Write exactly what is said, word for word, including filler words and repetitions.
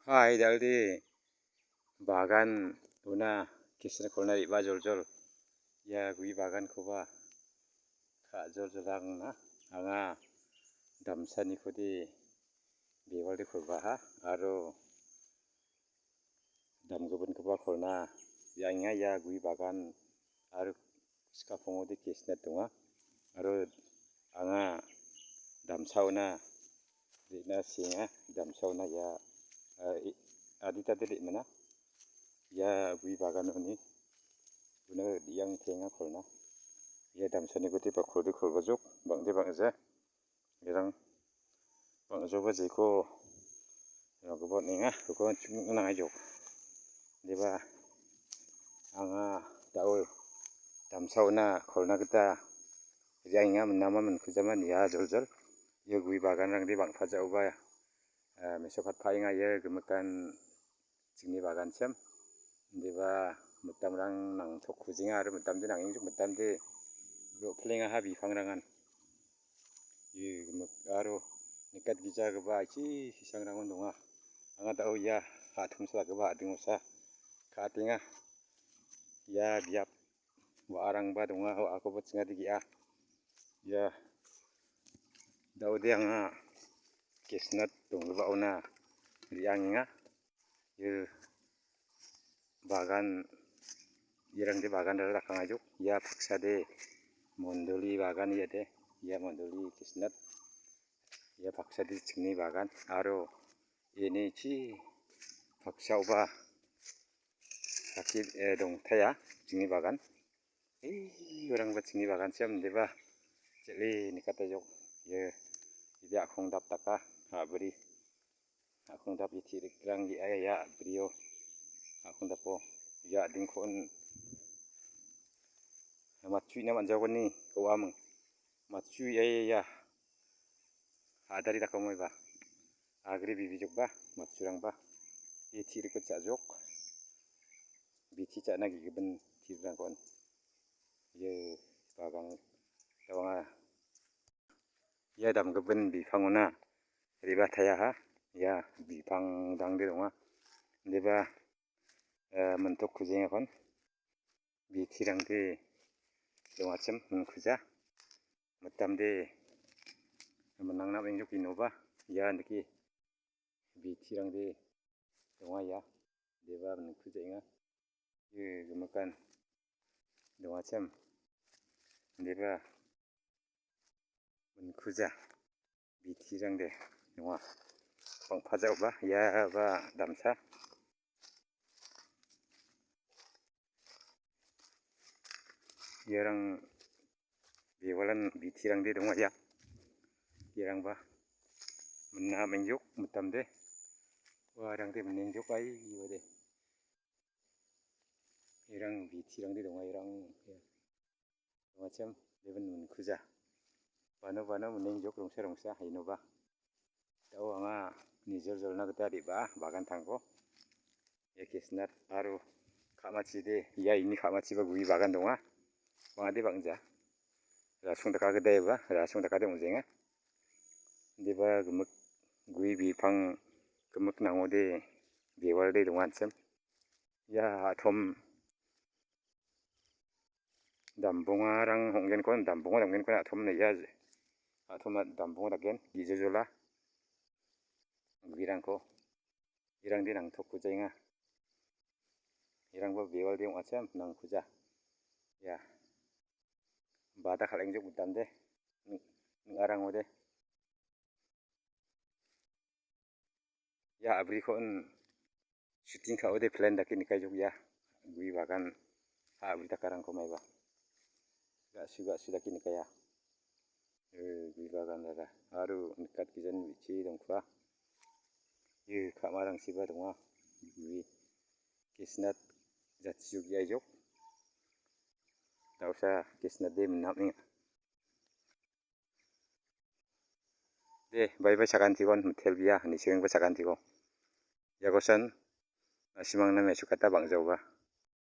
Hai, dalde bagan una kisna kolna re·baa joljol. Ia gue bagankoba ka·joljolangna anga damsanikode bewalde kolbaha aro damgipinkoba kolna re·angenga ia gue bagan aro skapongode kisna donga. Aro anga damsaona re·na sienga, damsaona ia, a, i-, aditade re·mana. Ia gue baganoni una re·angtenga kolna. Ia damsanikodepa kolde kolbajok, bang·de bang·ja. Irang bang·joba jeko ragipa on·enga, uko ching·nangaijok. Deba anga da·o damsaona kolna gita re·angenga, minama minkujama nia joljol. Ia gue baganrangde bang·pajaoba, eh, mesokatpaenga ia gimikan chingni baganchim. Indiba mitamrang nangtokkujenga aro mitamde nang·engjok, mitamde ro·pilengaha bipangrangan. Ia gimik aro nikatgijagipa aichi sisangrangon donga. Anga da·o ia a·tomsalgipa a·dingosa ka·atenga. Ia biap wa·arangba donga, wa·akoba chingade ge·a. Ia da·ode anga Kesnat donggipaona re·angenga. Ia bagan, irangde bagan dal·a dakangajok. Ia paksade mondoli bagan iade. Ia mondoli Kesnat. Ia paksade chingni bagan. Aro ini chi paksaoba sakit, eh, dongtaia chingni bagan. Ei, orangba chingni bagan siam deba. Jel·e nikatajok. Ia, ibe a·kongdap daka. A·bri. A·kongdap ia te·rikrang ge·a ia, ia a·brio. A·kongdapo ia a·dingko on-, matchuina man·jagoni oaming. Matchu ia, ia, ia. A·dari dakamo iba. A·gri bibijokba, matchurangba. Ia te·riko cha·jok. Biti cha·na ge·gipin te·rikko on-, ia bagang, ia banga. Ia damgipin bipangona re·bataia ha. Ia bipang dangde donga. Indiba, eh, mintok kujengakon. Bitirangde dongachim minkuja. Mitamde minangna mengjok inoba. Ia indake bitirangde donga ia. Deba minkujaenga. Ia gimikan dongachim. Deba minkuja. Bitirangde donga. Bang·pajaoba, iaba damsa. Iarang bewalan bitirangde donga ia. Iarangba minna mengjok mitamde. Uarangde minengjok ai iwade. Irang bitirangde donga irang. Ia. Macam deben minkuja. Bano bano minengjok rongsa rongsa hainoba. Da·o anga nijor jolna gita re·baa bagantangko. Ia Kesnat aro ka·machide, ia ini ka·machiba gue bagan donga. Bang·ade bang·ja. Rasong daka gita eba, rasong dakade ong·jenga. Deba gimik gue bipang gimik nangode bewalde donganchim. Ia a·tom dambongarang ong·genko, dambonga dam·genko a·tom nia, a·tom dambonga dakgen, gijojola guerangko, irangde nangtokkujaenga. Irangba bewalde ong·achim nangkuja. Ia, bada kal·engjok mitamde, ning-, ning·arangode. Ia a·briko on shooting ka·ode plan dake nikaijok ia. Gue bagan a·bri dakarangko maiba. Ga·su ga·su dake nikaia. Eh, gue bagan dada. Aro nikatgijan bi·chi dongkua. Eh, ka·marangsiba donga. Gue Kesnat jatchio ge·aijok. Da·osa Kesnat de minamenga. De, bye bye sakantikon, mitelbia, nichienggipa sakantiko. Iakosan, na·simangna mesokata bang·jaoba.